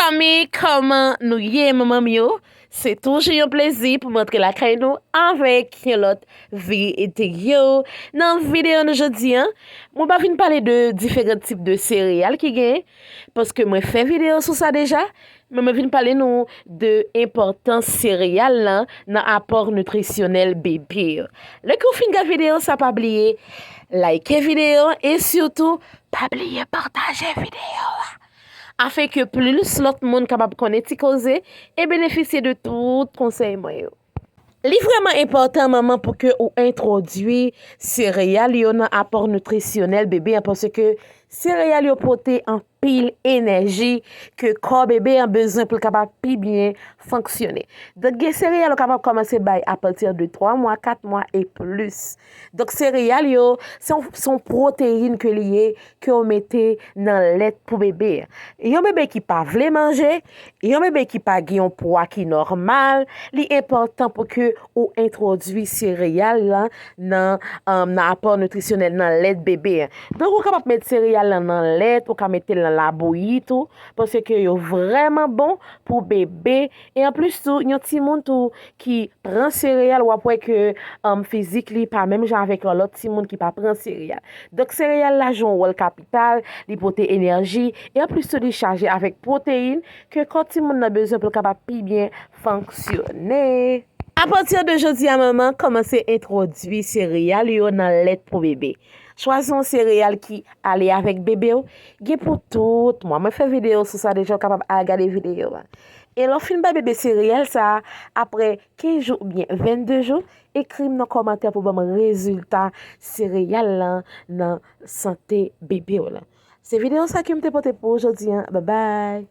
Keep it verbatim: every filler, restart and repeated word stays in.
Zanmi, kòman nou ye, manman m yo? Se toujou yon plezi pou m antre lakay nou avèk yon lòt videyo. Nan videyo nou jodi a, mwen pa vin pale de diferan tip de sereyal ki genyen, paske mwen fè videyo sou sa deja, men mwen vin pale nou de enpòtans sereyal lan nan apò nitrisyonèl bebe yo. Lè ke w fin gade videyo sa, pa bliye like videyo e sitou pa bliye pataje videyo a, afin ke plis lòt moun kapab konnen ti koze e benefisye de tout konsèy mwen yo. Li vrèman enpòtan, manman, pou ke ou entwodui sereyal yo nan apò nitrisyonèl bebe an, paske sereyal yo pote anpil enèji ke kò bebe an bezwen pou l kapab pi byen fonksyone. Donk, gen sereyal ou kapab kòmanse bay apati de twa mwa, kat mwa e plis. Donk, sereyal yo, se yon, se yon pwoteyin ke li ye, ke w mete nan lèt pou bebe. Yon bebe ki pa vle manje, yon bebe ki pa gen yon pwa ki nòmal, li enpòtan pou ke ou entwodui sereyal lan nan, um, nan apò nitrisyonèl nan lèt bebe. Donk, ou kapab met sereyal lan nan lèt, ou ka mete l nan labouyi tou, paske yo vrèman bon pou bebe. E anplis tou, yon timoun tou ki pran sereyal, w ap wè ke, um, fizik li pa menm jan avèk yon lòt timoun ki pa pran sereyal. Donk, sereyal la jwe yon wòl kapital, li pote enèji, e anplis tou, li chaje avèk pwoteyin ke kò timoun nan bezwen pou l kapab pi byen fonksyone. Apati de jodi a, manman, kòmanse entwodui sereyal yo nan lèt pou bebe. Chwazi yon sereyal ki ale avèk bebe w, gen pou tout mwa. Mwen fè videyo sou sa deja, ou kapab al gade videyo a. E lè w fin bay bebe sereyal sa a, apre kenz jou oubyen vennde jou, ekri m nan kòmantè pou ban m rezilta sereyal lan nan sante bebe w lan. Se videyo sa ke m te pote pou ou jodi a. Babay!